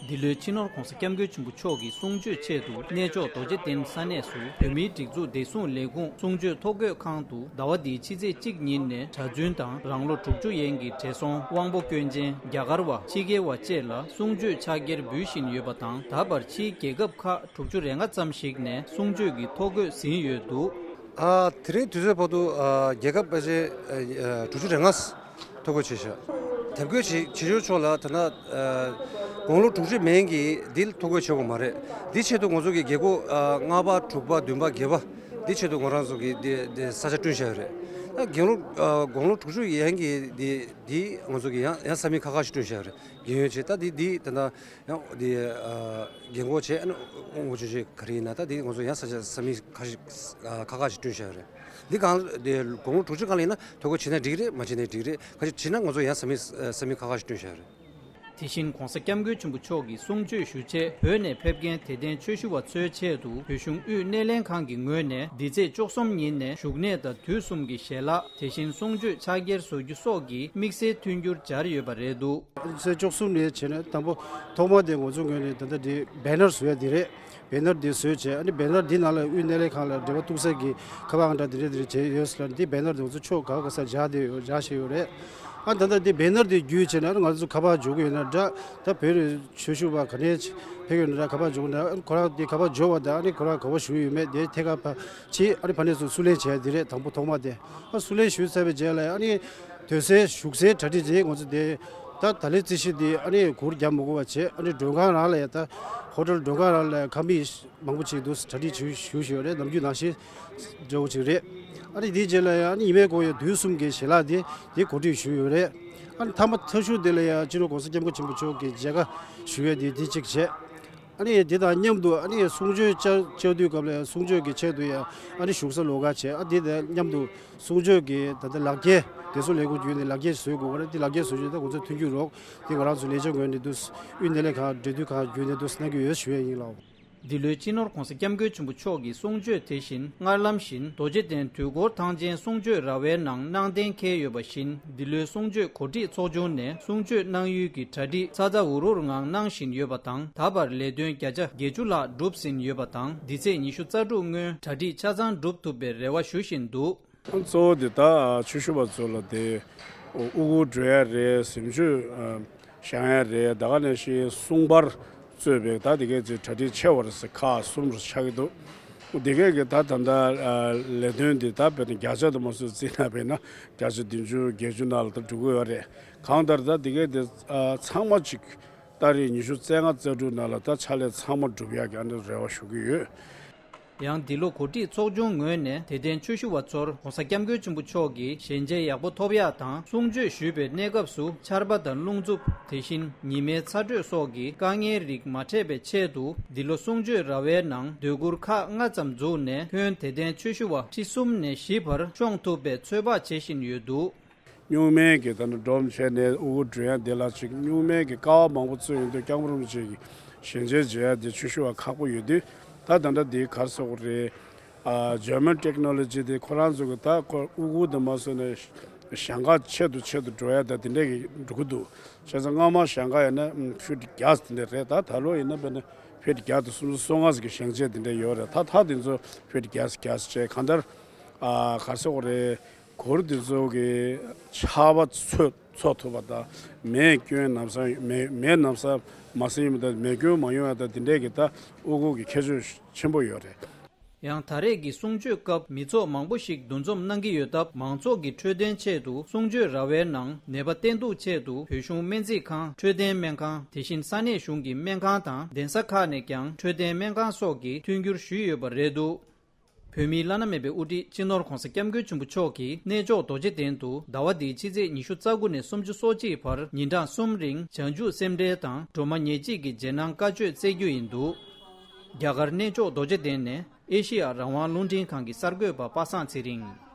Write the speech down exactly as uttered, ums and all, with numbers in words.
འདི་ལོའི་སྤྱི་ནོར་༧གོང་ས་༧སྐྱབས་མགོན་ཆེན་པོ་མཆོག་གི་གསུང་ཆོས་ཆེད་དུ་གནས་མཆོག་རྡོ་རྗེ་གདན་ས་གནས་སུ་བོད་མིའི་སྒྲིག་འཛུགས་བདེ་སྲུང་ལས་ཁུངས་གསུང་ཆོས་ཐོ་འགོད་ཁང་དུ་ཟླ་བ་འདིའི་ཕྱི་ཚེས་གཅིག་ཉིན་ནས་གྲྭ་བཙུན་དང་རང་ལོ་དྲུག་ཅུ་ཡན་གྱི་བགྲེས་སོང་དབང་པོ་སྐྱོན་ཅན་རྒྱ་གར་བ་ཕྱི་རྒྱལ་བ་བཅས་ལ་གསུང་ཆོས་ཕྱག་འཁྱེར་འབུལ་བཞིན་ཡོད་པ་དང་། ད་བར་ཕྱིའི་རྒྱལ་ཁབ་ཁག་དྲུག་ཅུ་རེ་ལྔ་ཙམ་ཞིག་ནས་གསུང་ཆོས་ཀྱི་ཐོ་འགོད་ཟིན་ཡོད་འདུག། ཨ། དེ་རིང་དུས་ཚོད་བར་དུ་ཨ་རྒྱལ་ཁབ་ཕལ་ཆེར་ཨ་དྲུག་ཅུ་རེ་ལྔ་ཐོ་འགོད་བྱས་ཤག། དེབ་འགོད་བྱེད་བྱེད་ཆོག་ཆོག་ལ་ད་ན་ཨ་དགུང་ལོ་དྲུག་ཅུ་མན་གྱི་འདི་ཐོ་འགོད་བྱེད་དགོས་མ་རེད། འདི་ཆེད་དུ་ང་ཚོ་གི་རྒྱལ་སྒོ་ཨ་ལྔ་པ་དྲུག་པ་བདུན་པ་བརྒྱད་པ་འདི་ཆེད་དུ་ང་རང་ཚོ་གི་འདི་འདི་ས་ཆ་བསྐྲུན་བཞག་ཡོད་རེད། ཨ་དགུང་ལོ་ཨ་དགུང་ལོ་དྲུག་ཅུ་ཡན་གྱི་འདི་འདི་ང་ཚོ་གི་ཡང་ཡང་ས་མིག་ཁ་ཁ་ཞིག་བསྐྲུན་བཞག་ཡོད་རེད། རྒན་ཡོལ་བྱས་ད་འདི་འདི་ད་ན། ཡང་འདི་ཨ་རྒན་གོག་བྱས་ཨ་ནི་ངོ་ཆོད་བྱས་ག་རེ་ཡིན་ན་ད་འདི་ང་ཚོ་ཡང་ས་ཆ་ས་མིག་ཁ་ཤས་ཨ་ཁ་ཁ་ཞིག་བསྐྲུན་བཞག་ཡོད་རེད། འདི་གང་འདི་དགུང་ལོ་དྲུག་ཅུ་སྒང་ལ་ཡིན་ན་ཐོ་འགོད་བྱས་ན་འགྲིག་རེད། མ་བྱས་ན་འགྲིག་རེད། ཁ་ཤས་བྱས་ན་ང་ཚོ་ཡང་ས་མིག་ཨ་ས་མིག་ཁ་ཁ་ཞིག་བསྐྲུན་བཞག་ཡོད་རེད། དེ་བཞིན་༧གོང་ས་༧སྐྱབས་མགོན་ཆེན་པོ་མཆོག་གི་གསུང་ཆོས་ཞུ་ཆེད་བོད་ནས་ཕེབས་མཁན་དད་ལྡན་ཆོས་ཞུ་བ་ཚོའི་ཆེད་དུ་བོད་གཞུང་དབུས་སྣེ་ལེན་ཁང་གི་ངོས་ནས་འདི་ཚེས་བཅུ་གསུམ་ཉིན་ནས་བཞུགས་གནས་དང་དུས་གསུམ་གྱི་ཞལ་ལག་དེ་བཞིན་གསུང་ཆོས་ཕྱག་འཁྱེར་བཟོ་རྒྱུ་སོགས་ཀྱི་དམིགས་བསལ་མཐུན་འགྱུར་སྦྱར་ཡོད་པ་རེད་འདུག། ཚེས་བཅུ་གསུམ་ནས་བྱས་ནས་དང་པོ་ཐོག་མ་དེ་ང་ཚོ་ངོས་ནས་ད་ལྟ་འདི་བེ་ནར་བཟོ་ཡ་འདི་རེད། བེ་ནར་འདི་བཟོས་བྱས་ཨ་ནི་བེ་ནར་འདི་ནང་ལ་དབུས་སྣེ་ལེན་ཁང་ལ་འབྲེལ་བ་གཏུག་ས་གི་ཁ་པར་ཨང་གྲངས་འདི་འདྲ་འདི་འདྲ་བྱས་ཡོད་ཟེར་ལ་འདི་བེ་ནར་འདི་ང་ཚོ་ཕྱོགས་ག་ག་སར་བཞག་བསྡད་ཡོད། བཞག་བཞིན་ཡོད་རེད། ཨ་ད་ལྟ་འདི་བེ་ནར་འདི་བརྒྱུད་བྱས་ན་ང་ཚོ་ཁ་པར་འཇོག་གི་ཡོད་ན་འདྲ། ད་བོད་རིགས་ཆོས་ཞུ་བ་ག་ནས་ཕེབས་ཡོད་ན་འདྲ་ཁ་པར་འཇོག་ན་ཁོ་རང་འདི་ཁ་པར་འཇོག་པ་དང་ཨ་ནི་ཁོ་རང་ག་པར་བཞུགས་ཡོད་མེད་དེ་ཐད་ཀར་ཕ་ཕྱི་ཨ་ནི་ཕ་ནས་སུ་བསུ་ལེན་བྱས་འདི་རེད། དང་པོ་ཐོག་མ་དེ་ཨ་བསུ་ལེན་ཞུས་ཚར་བའི་རྗེས་ལ་ཨ་ནི་སྡོད་སའི་བཞུགས་སའི་གྲ་སྒྲིག་དེ་ང་ཚོ་དེ་ད་ད་ལན་རྩིས་གཞི་དེ་ཨ་ནི་གུར་རྒྱབ་མི་དགོས་པ་བྱས་ཨ་ནི་མགྲོན་ཁང་རང་ལ་ཡ་ད་ཧོ་ཊེལ་མགྲོན་ཁང་རང་ལ་ཁང་མིག་མང་པོ་ཅིག་འདུག་གྲ་སྒྲིག་ཞུ་ཞུ་ཞུ་ཡོད་རེད། ནམ་རྒྱུན་ནང་བཞིན་འདྲ་བོ་ཅིག་རེད། ཨ་ནི་དེའི་རྗེས་ལ་ཡང་ཨ་ནི་ཉི་མའི་འགོ་ཡང་དུས་གསུམ་གྱི་ཞལ་ལག་དེ་དེ་གོ་སྒྲིག་ཞུས་ཡོད་རེད། ཨ་ནི་མཐའ་མ་མཐའ་མཇུག་དེ་ལ་ཡང་སྤྱི་ནོར་༧གོང་ས་༧སྐྱབས་མགོན་ཆེན་པོ་མཆོག་གི་མཇལ་ཁ་ཞུ་ཡས་དེ་དེ་གཅིག་བྱས། ཨ་ནི་དེ་དང་མཉམ་དུ་ཨ་ནི་གསུང་ཆོས་བཅར་བཅར་དུས་སྐབས་ལ་ཡང་གསུང་ཆོས་ཀྱི་ཆེད་དུ་ཡང་ཨ་ནི་བཞུགས་ས་ལོགས་ཀ་བྱས། ཨ་དེ་དང་མཉམ་དུ་གསུང་ཆོས་ཀྱི་ད་ལྟ་ལག་འཁྱེར་བདེ་སྲུང་ལས་ཁུངས་བརྒྱུད་ནས་ལག་འཁྱེར་བཟོས་དགོས་པ་རེད། དེ་ལག་འཁྱེར་བཟོ་ཆེད་ད་ང་ཚོ་མཐུན་འགྱུར་རོགས་དེ་ང་རང་ཚོ་ལས་བྱེད་ངོས་ནས་འདུག་དབུས་སྣེ་ལེན་ཁང་འབྲེལ་མཐུད་ཁང་བརྒྱུད་ནས་འདུག་གནང་གི་ཡོད་ཞུ་ཡས་ཡིན་ལགས། འདི་ལོའི་སྤྱི་ནོར་༧གོང་ས་༧སྐྱབས་མགོན་ཆེན་པོ་མཆོག་གི་གསུང་ཆོས་དེ་བཞིན་སྔར་ལམ་བཞིན་རྡོ་རྗེ་གདན་དུས་འཁོར་ཐང་ཆེན་གསུང་ཆོས་ར་བའི་ནང་གནང་གཏན་འཁེལ་ཡོད་པ་བཞིན། འདི་ལོའི་གསུང་ཆོས་གོ་སྒྲིག་ཚོགས་ཆུང་ནས་གསུང་ཆོས་གནང་ཡུལ་གྱི་གྲ་སྒྲིག་ཚ་ཚ་འུར་འུར་ངང་གནང་བཞིན་ཡོད་པ་དང་། ད་བར་ལས་དོན་བརྒྱ་ཆ་བརྒྱད་ཅུ་ལྷག་གྲུབ་ཟིན་ཡོད་པ་དང་། འདི་ཚེས་ཉི་ཤུ་རྩ་དྲུག་སྔོན་གྲ་སྒྲིག་ཆ་ཚང་འགྲུབ་ཐུབ་པའི་རེ་བ་ཞུ་བཞིན་འདུག། གཙོ་བོ་དེ་ད་ཆོས་ཞུ་བ་ཚོ་ལ་དེ་དབུ་གུར་སྒྲོན་ཡ་རེད། གཟིམ་ཆུ་བཞེངས་ཡ་རེད། ད་ག་ནང་བཞིན་གསུང་པར་གཙོས་པའི་ད་དེ་གའི་ཚོའི་གྲ་སྒྲིག་ཆེ་བ་རེད་ཟེར་ཁག་གསུམ་རུ་ཆགས་ཀྱི་འདུག། དེ་གའི་གི་ད་ད་ལྟ་ལས་དོན་འདི་ད་དཔེར་ན་བརྒྱ་ཆ་དུ་མ་སུ་བརྩིས་ན་དཔེར་ན་བརྒྱ་ཆ་བདུན་ཅུ་བརྒྱད་ཅུ་ནང་ལ་ད་འགྲོ་གི་ཡོད་རེད། གང་ལྟར་ད་དེ་གའི་དེ་ཚང་མ་གཅིག་ཏ་རིག་ཉི་ཤུ་རྩ་ལྔ་རྩ་དྲུག་ནང་ལ་ད་ཕྱག་ལས་ཚང་མ་སྒྲུབ་ཡག་གི་ཨ་ནི་རེ་བ་ཞུ་གི་ཡོད། ཡང་འདི་ལོ་གོ་སྒྲིག་ཚོགས་ཆུང་ངོས་ནས་དད་ལྡན་ཆོས་ཞུ་བ་ཚོར་༧གོང་ས་༧སྐྱབས་མགོན་ཆེན་པོ་མཆོག་གིས་ཞལ་མཇལ་ཡག་པོ་ཐོབ་ཡག་དང་གསུང་ཆོས་ཞུས་པའི་གནས་སྐབས་སུ་ཆར་པ་དང་རླུང་འཚུབ། དེ་བཞིན་ཉི་མའི་ཚ་དྲོད་སོགས་ཀྱི་དཀའ་ངལ་རིགས་མ་འཕྲད་པའི་ཆེད་དུ་འདི་ལོ་གསུང་ཆོས་ར་བའི་ནང་སྡོད་གུར་ཁག་ལྔ་ཙམ་འཛུགས་ནས་ཁྱོན་དད་ལྡན་ཆོས་ཞུ་བ་ཁྲི་གསུམ་ནས་བཞི་བར་ཤོང་ཐུབ་པའི་ཚོད་དཔག་བྱེད་བཞིན་ཡོད་འདུག། སྨྱུག་མའི་གི་ད་ནི་སྒྲོམ་བྱས་ནས་དབུ་གུར་སྒྲོན་ཡ་དེ་ལ་ཅིག་སྨྱུག་མའི་གི་ཀ་བ་མང་པོ་བཙུགས་ཡོང་དུས་སྐྱབས་མགོན་རིན་པོ་ཆེ་གི་ཞལ་མཇལ་མཇལ་ཡ་དེ་ཆོས་ཞུ་བ་ཁག་པོ་ཡོད་དུས། ད་ད་ལྟ་དེ་ག་རེ་ཟེར་དགོས་རེད། ཨ་German technology དེ་ཁོ་རང་ཚོ་གི་ད་ཁོ་དབུ་གུར་དེ་མ་བཟོས་ནས་ཞེང་ཁ་ཆེ་དུ་ཆེ་དུ་འགྲོ་ཡ་ད་དེ་འདྲས་གི་འགྲོ་གི་འདུག། བྱས་ཙང་སྔ་མ་ཞེང་ཁ་ཡིན་ན་ཕུཊ་བརྒྱ་དེ་འདྲས་རེད། ད་ད་ལོ་ཡིན་ན་དཔེར་ན་ཕུཊ་བརྒྱ་དང་སུམ་ཅུ་སོ་ལྔ་ཟེར་གི་ཞེང་ཆེན་དེ་འདྲས་ཡོད་རེད། ད་ད་དེ་ཚོ་ཕུཊ་བརྒྱ་བརྒྱ་ཟེར་བྱས་གང་ལྟར་ཨ་ག་རེ་ཟེར་དགོས་རེད། གུར་དེ་ཚོ་གི་ཆར་པ་ཚོ་འཚོ་ཐུབ་པ་དང་མེ་སྐྱོན་ལམ་སང་མེ་མེ་ལམ་སང་མ་ཟིན་ཡིན་པ་དང་མེ་སྐྱོན་མ་ཡོང་ཡ་དང་དེ་འདྲས་ཀྱི་ད་དབུ་གུར་གྱི་ཁྱད་ཆོས་ཆེན་པོ་ཡོད་རེད། ཡང་ད་རེས་ཀྱི་གསུང་ཆོས་སྐབས་མི་ཚོགས་མང་པོ་ཞིག་འདུ་འཛོམས་གནང་གི་ཡོད་སྟབས། མང་ཚོགས་ཀྱི་འཕྲོད་བསྟེན་ཆེད་དུ་གསུང་ཆོས་ར་བའི་ནང་ནད་པ་བསྟེན་གཏུག་ཆེད་དུ་བོད་གཞུང་སྨན་རྩིས་ཁང་འཕྲོད་བསྟེན་སྨན་ཁང་། དེ་བཞིན་ས་གནས་གཞུང་གི་སྨན་ཁང་དང་གདན་ས་ཁག་ནས་ཀྱང་འཕྲོད་བསྟེན་སྨན་ཁང་སོགས་ཀྱིས་མཐུན་འགྱུར་ཞུས་ཡོད་པ་རེད་འདུག། བོད་མིའི་བླ་ན་མེད་པའི་དབུ་ཁྲིད་སྤྱི་ནོར་༧གོང་ས་༧སྐྱབས་མགོན་ཆེན་པོ་མཆོག་གིས་གནས་མཆོག་རྡོ་རྗེ་གདན་དུ་ཟླ་བ་འདིའི་ཕྱི་ཚེས་ཉི་ཤུ་རྩ་དགུ་ནས་སུམ་ཅུ་སོ་གཅིག་བར་ཉིན་གྲངས་གསུམ་རིང་བྱང་ཆུབ་སེམས་འགྲེལ་དང་སྒྲོལ་མ་ཉེར་གཅིག་གི་རྗེས་གནང་བཀའ་ཆོས་སྩལ་རྒྱུ་ཡིན་འདུག། རྒྱ་གར་གནས་མཆོག་རྡོ་རྗེ་གདན་ནས་ཨེ་ཤེ་ཡ་རང་དབང་རླུང་འཕྲིན་ཁང་གི་གསར་འགོད་པ་པ་སངས་ཚེ་རིང་།